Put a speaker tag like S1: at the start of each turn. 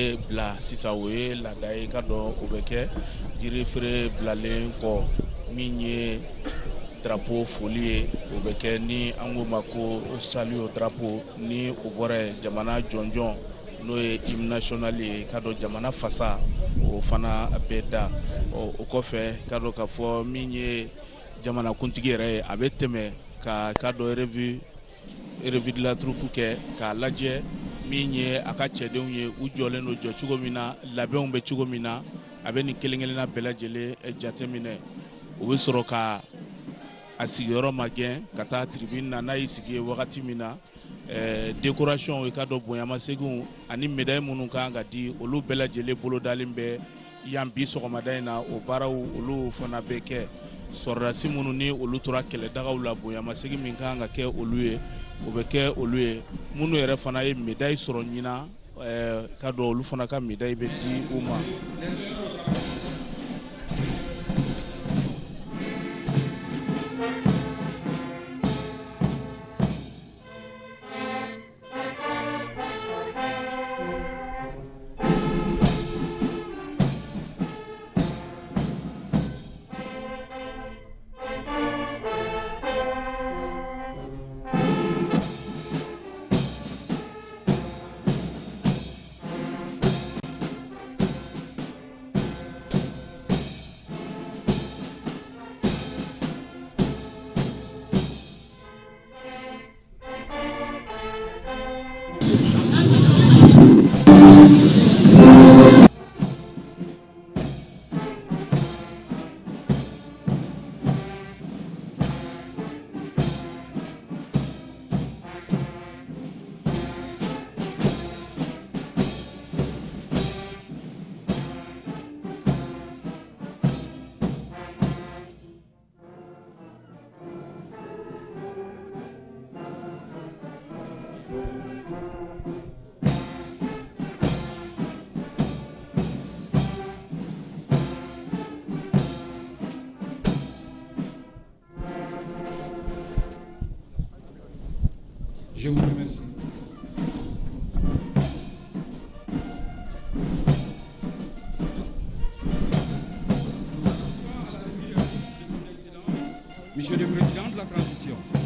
S1: Bila sisan, o ye laada ye, ka dɔn o bɛ kɛ jirifeere bilalen kɔ. Min ye drapeau foli ye, o bɛ kɛ ni an k'o ma ko salut au drapeau. Ni o bɔra yen, jamana jɔnjɔn, n'o ye hymne national ye, ka dɔn jamana fasa, o fana bɛ da. O kɔfɛ, ka dɔn k'a fɔ min ye jamanakuntigi yɛrɛ ye, a bɛ tɛmɛ ka dɔn revue de la troupe kɛ k'a lajɛ min ye a ka cɛdenw ye, u jɔlen don jɔ cogo min na, labɛnw bɛ cogo min na. A bɛ nin kelen kelenna bɛɛ lajɛlen jateminɛ. O bɛ sɔrɔ ka a sigiyɔrɔ magɛn ka taa tribune na. N'a y'i sigi yen wagati min na, décoration, i ka dɔn bonyamaseginw ani médaille minnu kan ka di, olu bɛɛ lajɛlen bolodalen bɛ yan bi sɔgɔmada in na. O baaraw, olu fana bɛ kɛ. Sɔrɔdasi minnu ni olu tora kɛlɛdagaw la, bonyamasegin min kan ka kɛ olu ye, o bɛ kɛ olu ye. Minnu yɛrɛ fana ye médaille sɔrɔ ɲinan, ka dɔn olu fana ka médaille bɛ di u ma.
S2: Je vous remercie. Monsieur le Président de la Transition.